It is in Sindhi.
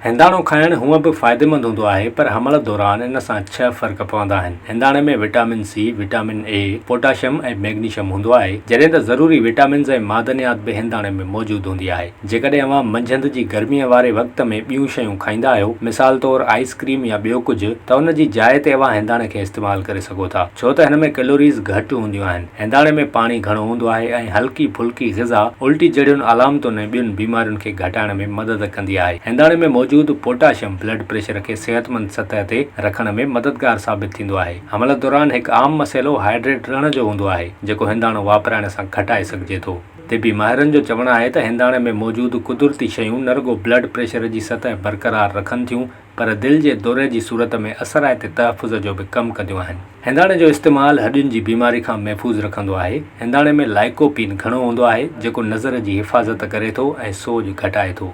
هنداڻو کائڻ هونء به فائديمند هوندو آهي پر حمل دوران ان سان ڇهه فرق پوندا آهن. هنداڻي ۾ vitamin C, vitamin A, potassium ۽ magnesium هوندو آهي، جڏهن ته ضروري وٽامنز ۽ معدنيات به هنداڻي ۾ موجود هوندي آهي. جيڪڏهن اوهان منجهند جي گرميء واري وقت ۾ ٻيون شيون کائيندا آهيو، مثال طور آئس ڪريم يا ٻيو ڪجهه، ته ان جي جاء تي اوهان هنداڻي کي استعمال ڪري سگهو ٿا، ڇو ته هن ۾ ڪيلوريز گهٽ هونديون آهن. هنداڻي ۾ پاڻي گهڻو هوندو آهي ۽ هلڪي ڦلڪي غذا الٽي جهڙين علامتن ۽ ٻين بيمارين کي گهٽائڻ ۾ مدد ڪندي آهي. هنداڻي ۾ موجود پوٽاشيم بلڊ پريشر کي صحتمند سطح تي رکڻ ۾ مددگار ثابت ٿيندو آهي. حمل دوران هڪ عام مسئلو هائيڊريٽ رهڻ جو هوندو آهي، جيڪو هنداڻو واپرائڻ سان گهٽائي سگهجي ٿو. طبي ماهرن جو چوڻ آهي ته هنداڻي ۾ موجود قدرتي شيون نه رڳو بلڊ پريشر جي سطح برقرار رکن ٿيون پر دل جي دوري جي صورت ۾ اثرائتي تحفظ جو به ڪم ڪنديون آهن. هنداڻي جو استعمال هڏين جي بيماري کان محفوظ رکندو آهي. هنداڻي ۾ لائيڪوپين گهڻو هوندو آهي، جيڪو نظر جي حفاظت ڪري ٿو ۽ سوڄ گهٽائي ٿو.